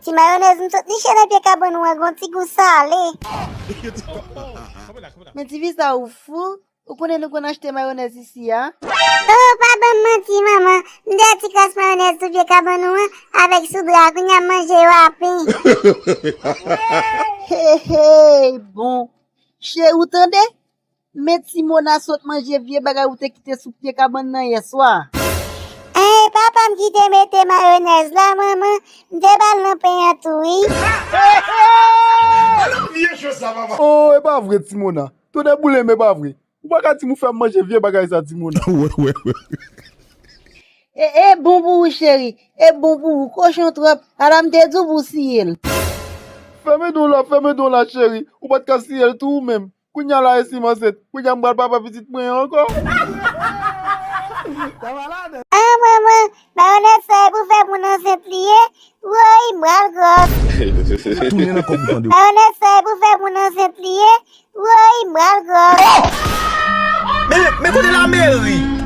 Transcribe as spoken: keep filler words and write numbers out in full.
Ti mayonèz m sot niche nan pye kabann ou an, gon ti gou sale. Men ti fi sa ou fou? Ou konnen nou konn achte mayonèz isi a? Oh, pa ban m manti, manman. M te ti kras mayonèz sou pye kabann ou an avèk sou dra, kounye a m manje yo apen. Hey, hey, bon. Cheri, ou tande? Men Ti Mona sot manje vye bagay ou te kite sou pye kabann nan yèswa. Ey, papa m ki te mete mayonèz la, manman. M te ba l nan pen an tou, wi. Oh, e pa vre, Ti Mona. Tonnè boule m, e pa vre. Ou pa ka di m ou fè m manje vye bagay sa, Ti Mona. E, e bon pou ou, cheri. E bon pou ou. Kochon twòp. Ala m te di w pou w siye l. Fèmen don la, fèmen don la, cheri. Ou pa t ka siye l tou ou menm. Kounye a la, e si m ansent. Kounye a m pral papa pitit mwen an ankò. Ah, manman, mayonèz sa e pou fè moun ansent li ye? Woy, m pral gwòs. Tounen nan kòb ou tande. Mayonèz sa e pou fè moun ansent li ye? Woy, m pral gwòs. Men, men kote lameri?